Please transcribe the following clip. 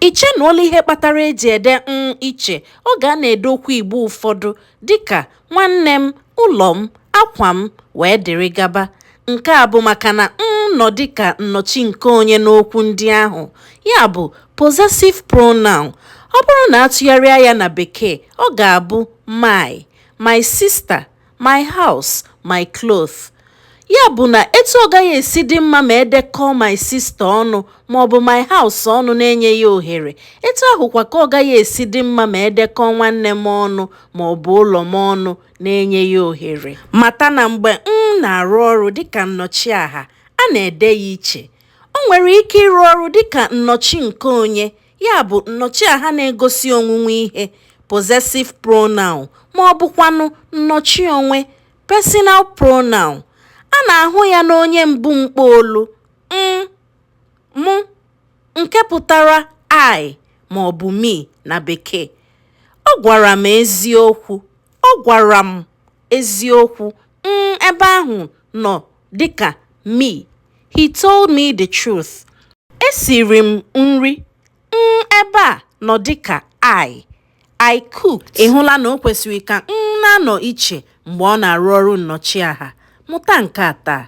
Ị chenụọla ihe kpatara e ji ede 'm' iche oge a na-ede okwu Igbo ụfọdụ dịka nwanne m, ụlọ m, akwa m wdg? Nke a bụ maka na 'm' nọ dịka nnọchinkeonye n'okwu ndị ahụ, ya bụ possessive pronoun. Ọ bụrụ na a tụgharịa ya na Bekee, ọ ga-abụ 'my', 'my sister', 'my house', 'my cloth'. Ya bụ na etu ọ gaghị esi dị mma ma e dekọọ my sister ọnụ maọbụ my house ọnụ na-enyeghị ohere, etu ahụkwa ka ọ gaghị esi dị mma ma e dekọọ nwanne m ọnụ maọbụ ụlọ m ọnụ na-enyeghị ohere. Mata na mgbe 'm' na-arụ ọrụ dịka nnọchiaha, a na-ede ya iche. O nwere ike ịrụ ọrụ dịka nnọchinkeonye, ya bụ nnọchiaha na-egosi onwunwe ihe possessive pronoun maọbụkwanụ nnọchionwe personal pronoun. A na-ahụ ya n'onye mbụ mkpoolu 'm', mụ, nke pụtara 'I' maọbụ 'me' na Bekee. Ọ gwara m eziokwu. Ọ gwara m eziokwu. 'M' ebe ahụ nọ dịka me. He told me the truth. Esiri m nri. 'M' ebe a nọ dịka I. I cooked. Ị hụla na o kwesịrị ka 'm' na-anọ iche mgbe ọ na-arụ ọrụ nnọchiaha? Mụta nke a taa.